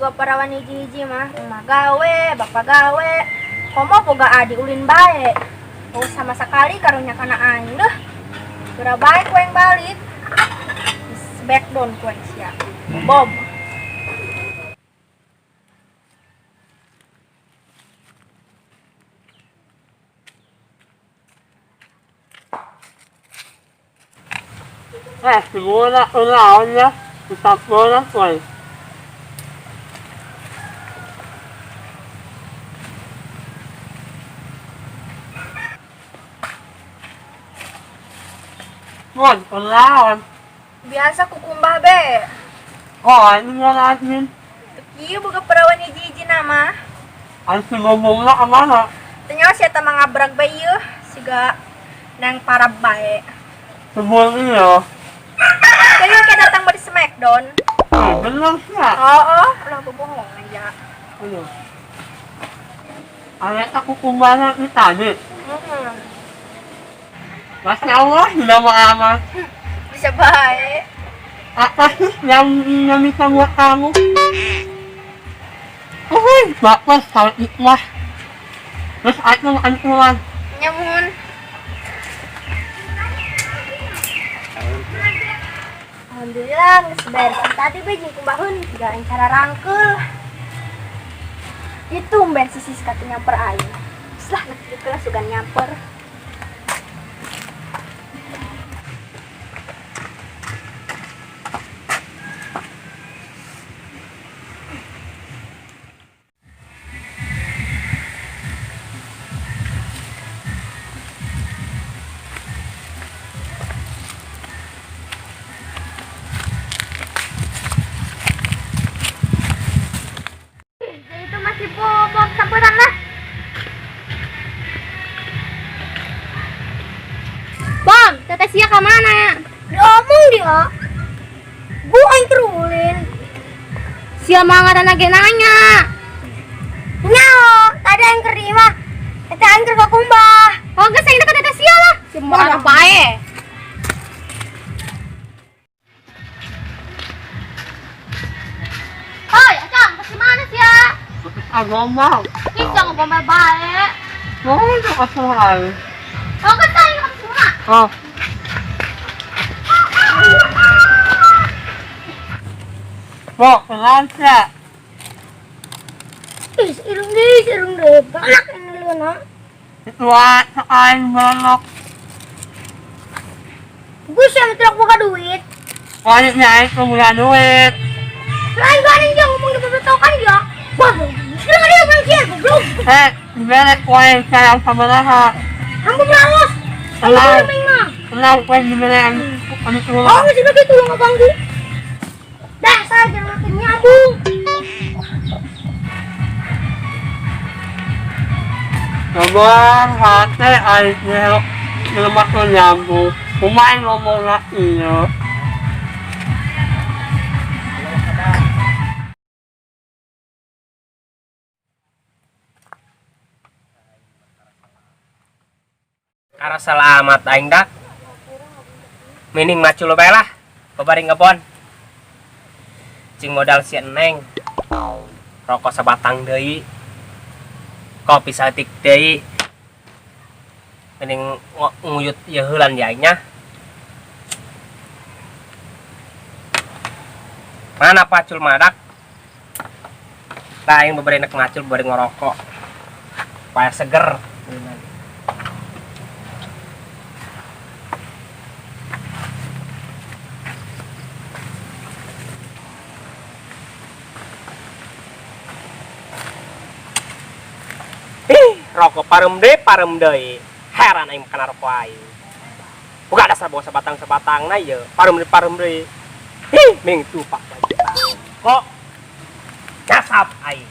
Boga parawan hiji-hiji mah, emak gawe, bapak gawe. Komo boga adi ulin bae. Oh sama sekali karunya kana aing deh. Geura bae ku aing balik. Smackdown ku aing sia. Bom. Eh, siguro unaon niya. Isang oras ko eh. Mon, unaon. Biasa kukumbah be. Oh, ano nga natin? Kieu boga parawan hiji-hiji nama. Ang sinubong na kamana. Tanya siya ta mga brag ba ieu siga nang para bae. Subong iyo. Kayo kaya datang ba di Smackdown? Eh, benar siya. Oo, ulah bobohong aja. Ano? Ay, ako kumana ni tadi. Hmm. Masya Allah, hindi maama. Bisa bae. Apa sih yang bisa buat kamu? Uy, bapak sangat ikhlas. Terus aku makan pulang. Nyamun. Alhamdulillah, geus beres tadi be jeung kumbahun siga aing cara rangkeul. Itu ben sisi katu nyamper aing. Geus lah nak kieu lah sugan nyamper. Itu masih bobok samperan lah. Bom, teteh sia ka mana? Diomong dia. Bu aing terulin. Sia mah ngaranna ge nanya. Nyao, tadi aing keur di imah. Eta aing keur kakumbah. Oh, geus aing ka teteh sia lah. Sia mah bae. Hoi, Acang, ke mana sia? Terus agama. Ih, jangan gombal bae. Oh, itu kesukaan. Oh, geus aing ka semua. Oh. Bok, kenal siya. Ih, irung deui, irung deui. Balak ini leuna. Itu sakain balok. Gue sih yang tidak boga duit. Wajib niya itu punya duit. Lain ganing dia ngomong di bebetokan dia. Wah, sekarang dia bilang sia, goblok. Eh, dibalik ko yung sayang sa balaha. Ampun laos. Tenang. Ampun mah. Tenang ko yung dibalik ang ano Oh, masih begitu lu ngeganggu. Dasar jangan makin nyambung. Sobrang hati ay nilamat ko nyambung. Kumain mo muna iyo. Karena selamat aing dak. Mining macul bae lah. Babari ngebon. Cing modal si Neng. Rokok sebatang deui. Kopi saeutik deui. Mending nguyut ieu heulan di aingnya. Mana pacul madak? Tah aing babari nek macul babari ngerokok. Supaya seger. Ih, rokok parem deui, parem deui. Heran aing kana rokok aing. Buka dasar bawa sebatang-sebatang na ieu, parem deui, parem deui. Ih, ming tupak bae. Kok nyasap aing.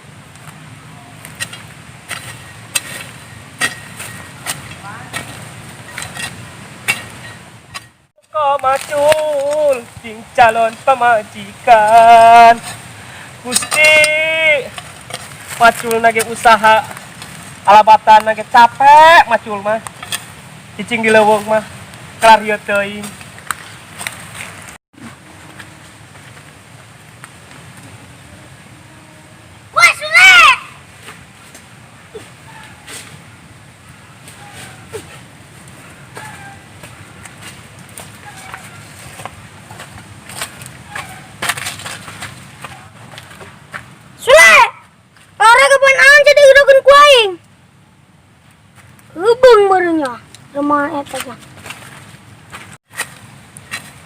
Kok macul ding calon pamajikan. Gusti macul nage usaha alabatan nage capek macul mah. Cicing di leuweung mah kelar ieu teuing. Rumah eta nya.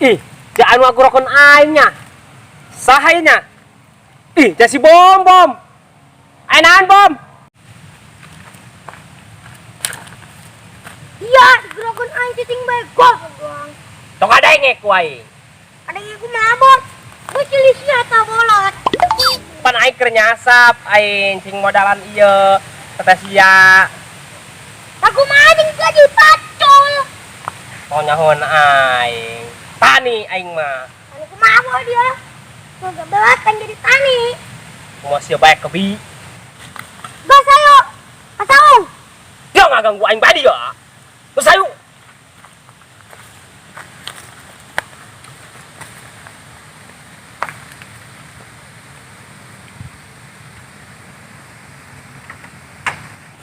Ih, si anu ngagerokeun aing nya. Saha ieu nya? Ih, si Bom Bom. Aya naon, Bom? Iya, digerokeun aing cicing bae goblok. Tong adenge ku aing. Ada yang aku mabok. Bocil sia ta bolot. Pan aing keur nyasap, aing cing modalan ieu. Kata sia. Aku mah anjing gaji pacul. Tong nyahoan aing. Tani aing mah. Aku mabok dia. Mau belakang jadi tani. Kumaha sia bae kebi. Gas ayo. Kasaung. Dia ngaganggu aing badi ya. Terus ayo.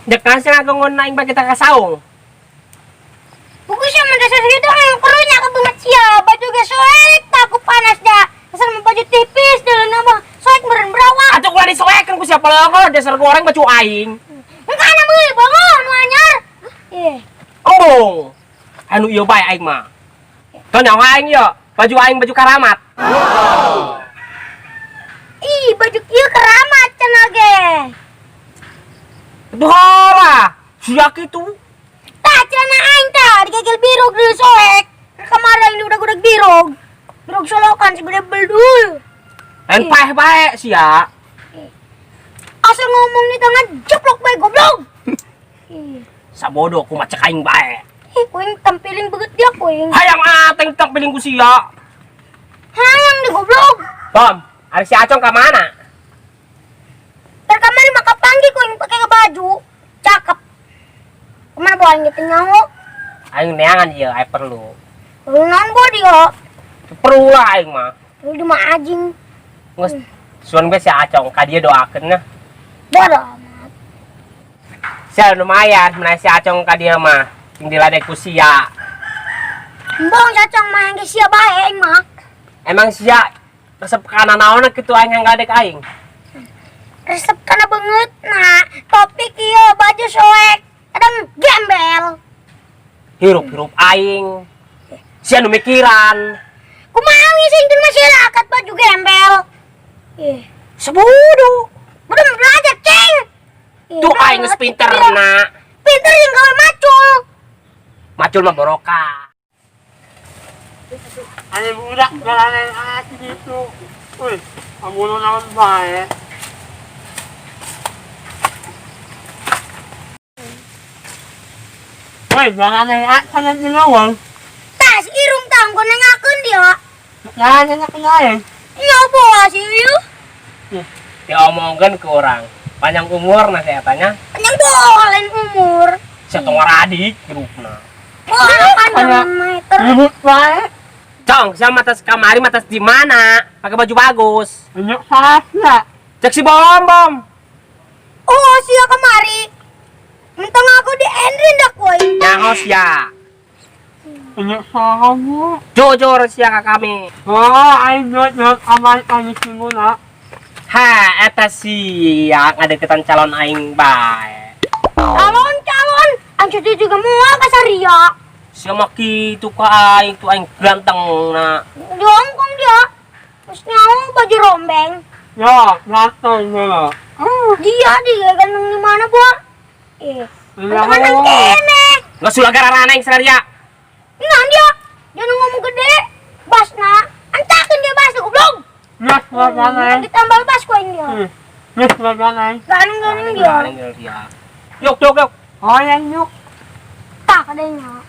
Dek kasih ngagangguan aing bagi kita ka saung. Buku siya man dasar itu ang karunya ka banget siya. Baju ge soek takut panas dah. Asal mau baju tipis dulu nama soek meureun berawak. Atuh ulah disoekeun ku siapa leuh dasar goreng baju aing. Engkana meuli bongo nu anyar. Eh, Embung. Anu ieu bae aing mah. Teu nyawa aing ieu, baju aing baju karamat. Ih, baju kieu keramat cenah ge. Duh lah, sia kitu. Tah celana aing tah digegel birog deui soek. Kemarin ini udah-udah birog. Birog solokan segede beldul. Lain paeh bae sia. Asal ngomong di tangan jeplok bae goblok. Ih, Sabodo kumaha cek aing bae. ih, kuing tampiling beget dia kuing. Hayang ateng tampiling ku sia. Hayang di goblok. Bom, ari si Acong ka mana? Ntar kamari maka panggi kuing pakai baju. Cakep. Kemana bawa aing gitu nyaho? Aing neangan ieu, aing perlu. Perlu naon bawa dia? Perlu lah aing mah. Perlu di mah anjing. Geus suan ge si Acong ka dieu doakeun nya. Bodoh amat. Sia lumayan mun si Acong ka dieu mah. Sing diladek ku sia. Embong si Acong mah yang ge sia bae aing mah. Emang sia resep kana naonna kitu aing yang ngadek aing? Resep kana beungeut nah, topik ieu baju soek. Kadang gembel. Hirup-hirup aing. Sia nu mikiran. Kumaha sih itu masyarakat baju gembel. Ih, Sebodoh. belum belajar, ceng. Ih, Tuh aing geus pinter na. Pinter yang gawe macul. Macul mah boroka. Ada budak jalanan hati gitu. Wih, kamu naon bae. Wih, jalanan acan di lawang. Tas irung tang gua nanyakeun dia. Jalanan aku lain. Iya bawa sih ieu. Diomongkeun ke orang. Panjang umur nah saya tanya. Panjang bohong lain umur. Sia tong radik hirupna. Wah, panjang meter. Ribut bae. Cong, sia matas kamari matas di mana? Pakai baju bagus. Banyak salah ya. Cek si Bom Bom. Oh, sia kemari. Mentang aku di Endrin dak woi. Nyaho sia. Banyak salah bu. Jujur sia ka kami. Oh, aing nyot aman aing simuna. Ha, eta sia ngadeukeutan calon aing bae. Calon-calon, anjir dia juga mual kasaria. Sia mah kitu ka aing tuh aing ganteng na. Di Hongkong dia. Terus nyawa baju rombeng. Ya, ganteng ya. Dia dia ganteng di mana, Bu? Eh, ganteng kene. Nggak sulah gara-gara aing sararia. Nah, dia. Dia ngomong gede. Basna. Antakeun dia basna goblok. Nyot jalanan. Ditambal bas ku aing dia. Nyot jalanan. Ganteng-ganteng dia. Ganteng dia. Yuk, yuk, yuk. Oh, yang nyuk. Tak adanya.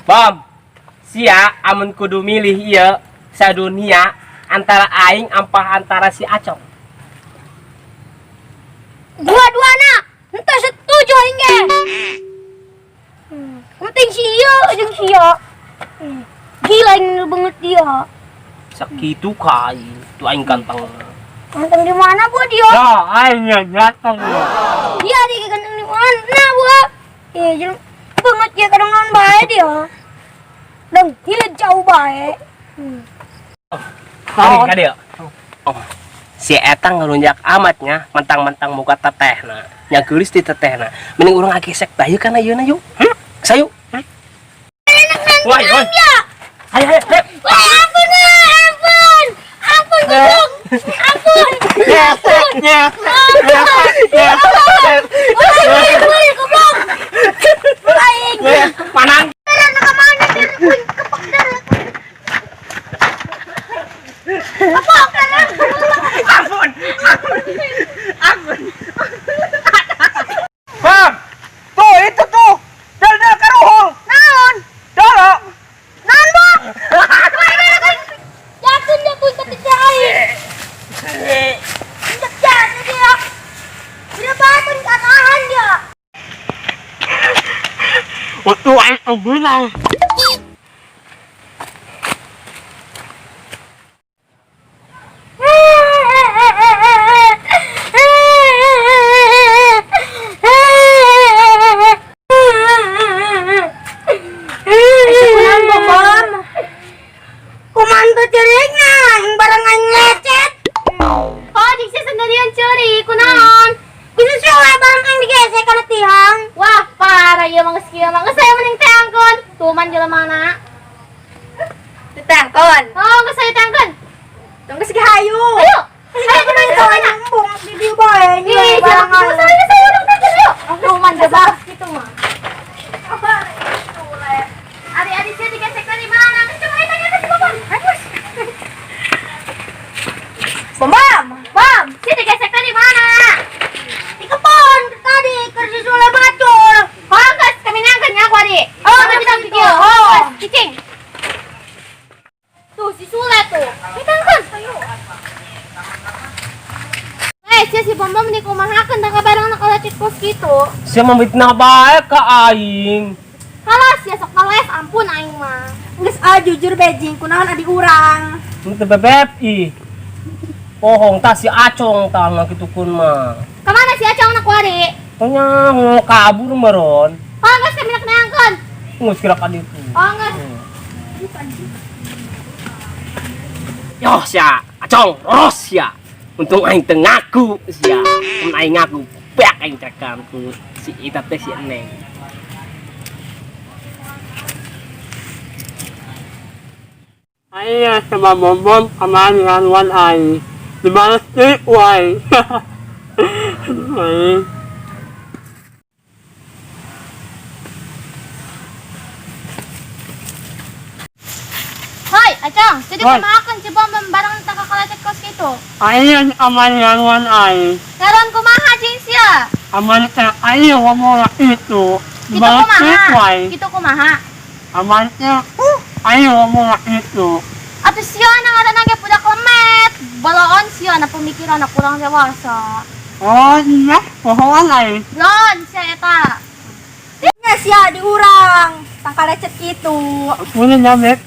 Bom, sia amun kudu milih ieu sadunia antara aing ampah antara si Acong. Dua-duana henteu setuju aing ge. Penting sia jeung sia. Gila aing nu banget dia. Sakitu ka aing, tuh aing ganteng. Ganteng di mana bu dia? Ya, aing ya ganteng ya. Dia dia ganteng di mana bu? Jeung banget dia kadang naon bae dia. Deng, gila jauh bae. Kade, kade. Oh. Si eta ngelunjak amatnya, mentang-mentang muka tetehna. Nya geulis di tetehna. Mending urang agesek bae kana yeuna yuk. Sayu. Woi, woi. Ayo, ayo, ayo. Woi, ampun, ampun. Ampun, goblok. Ampun. Ampun. Woi, goblok. Aing. Panang. Darah ka mana dir? Kepak darah. Apa darah? Ampun. Ampun. Bang. Tuh, itu tuh. Dal-dal karuhul. Naon? Dalo. Naon, Bo? Yakin aku ketika aing. Injek jadi dia. Berapa katahan dia? Waktu ay ang bilang. Kunaon Bom? Kumanto cerikna, yang barang aing lecet. Oh, jeung sia sendirian ceurik, kunaon? Bisa suwe barang aing digesek kana tihang. Wah, parah ieu mah geus kieu mah. Geus saya mending teangkeun. Tuman jelema na. Ditangkon. Oh, geus saya teangkeun. Tunggu segi hayu. Ayo. Ayo kumaha itu embung di dieu bae. Ih, barang jangan aing. saya saya udah teangkeun yuk. Tuman coba gitu mah. Ari-ari sia digesek di mana? Geus coba tanya ke si Bobon. Ayo. Bom bom. Bom, sia digesek di mana? Di kebon tadi keur si Sule bacul. Oh, geus kami nangkeun nya ku ari. Oh, tapi tong kieu. Oh, geus cicing. Tuh si Sule tuh. Ditangkeun. Eh, sia si Bom Bom di kumahakeun tah kabarang kalecet kos kitu. Sia memitnah bae ka aing. Halah, sia sok ngeles, ampun aing mah. Geus ah jujur bejing kunaon adi urang. Teu bebeb ih. Bohong tah si Acong tah mah kitu kun mah. Kemana si Acong na ku ari? Tanya mau kabur meron. Oh, geus kami nak neangkeun. Geus kira ka ditu. Oh, geus. Yoh sia, Acong, ros sia. Untung aing teu ngaku sia. Mun aing ngaku, beak aing cekam ku si Ita teh si Neng. Ay, sama Bombom, aman ngaruan ay. Dibalas di way. Ay. Hoi, Acong, jadi Hoi. kumahakeun si Bom Bom barang tah kakalecet kos kitu. Ay, aman ngaruan ay. Karon kumaha jeung sia? Aman ka ay, ngomong itu. Kitu Dibalas di kumaha? way. Kitu kumaha? Aman ka ay, ngomong itu. Atuh sia na ngaranna ge budak lemet. Baloon sia na pemikiran na kurang dewasa. Oh, iya, bohongan ay. Lon sia eta. Nya sia di urang tangkal lecet kitu. Punya nyamik.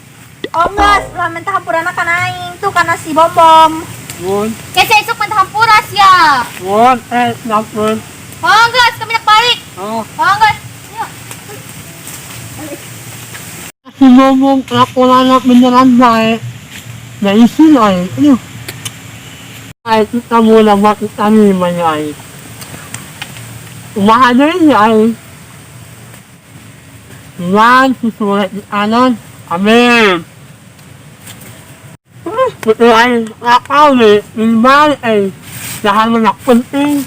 Oh geus, ulah minta hampurana kana aing tuh kana si Bom Bom. Bun, Kese isuk minta hampura sia. bun, nampun. Oh, geus kami nak balik. Oh. Oh, geus. Yuk. Si Bombom kelakuan beneran baik. Nah, isi ay. Aduh. Ay, kita muna makita ni ay. Umaha na rin ay. Yan, susulat ni Anon. Amen. Betul ay, nakaw eh. Minimal ay. Lahat mo na penting.